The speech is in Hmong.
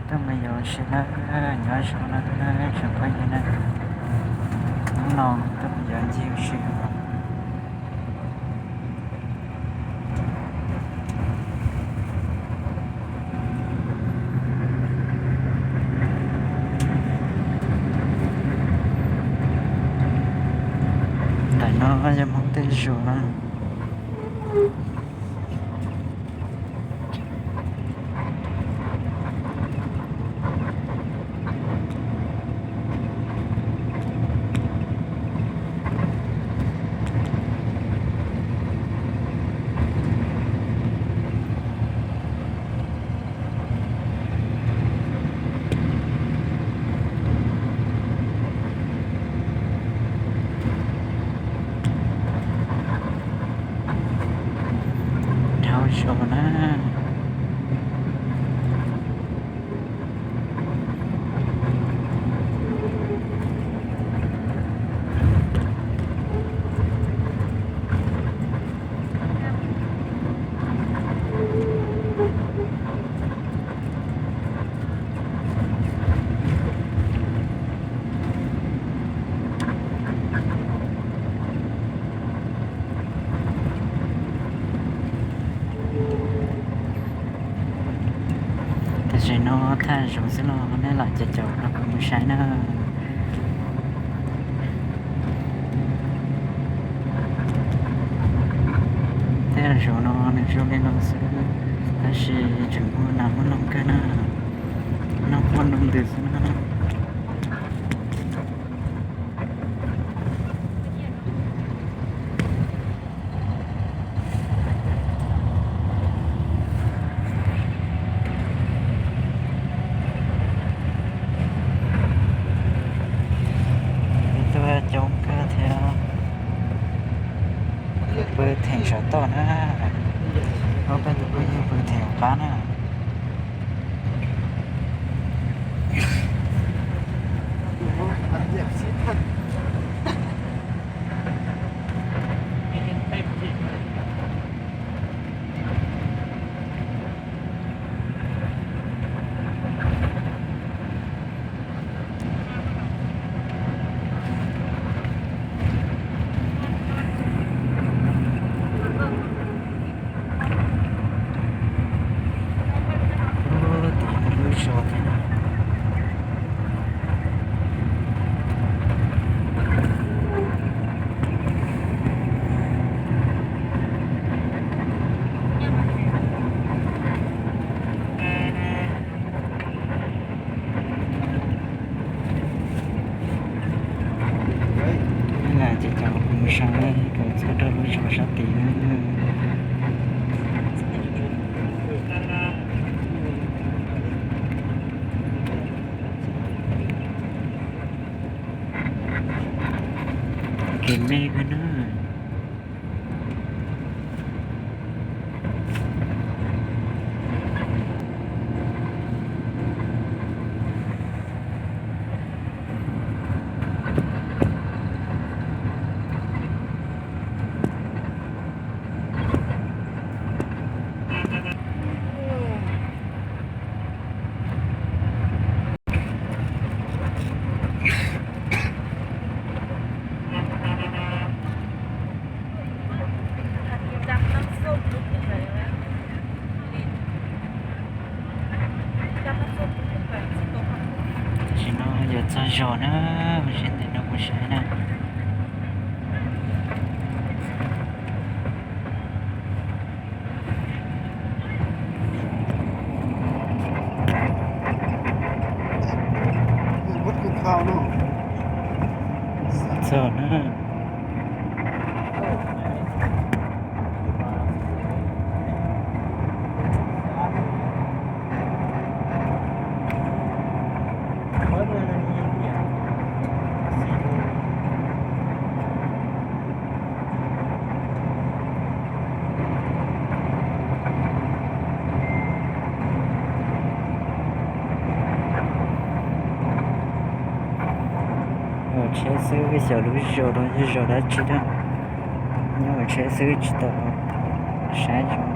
Tuaj mus yos ua si na, nyob zoo na tsoom phooj ywg na. Hnub no tuaj mus yos ncig ua si. Ntawm no yog Hmoob tej zos na. Dhau zos na. Tam sim no thaj zoov xwb los nej lam caum caum rau kuv mus saib na. Tej zaum no nws zoo li no xwb, tab sis tseem muaj nas muaj noog kawg na, noj quaj noj ntws xwb na. Tuaj coob kawg thiab. Pw theem saum toj na, ob peb tus phooj ywg pw theem hauv qab na. Tim lub zos thiab. Ces cov kuv mus saib kom txog rau lub zos sab tid na. Kev me kawg na. Tam sim no yuav txog zos na, mus seb ntawm no mus saib na. Txog na. Ua tsheb xwb, xyov lub zos no yog zos dab tsi na. Nyob ua tsheb xwb tsis tau saib zoo.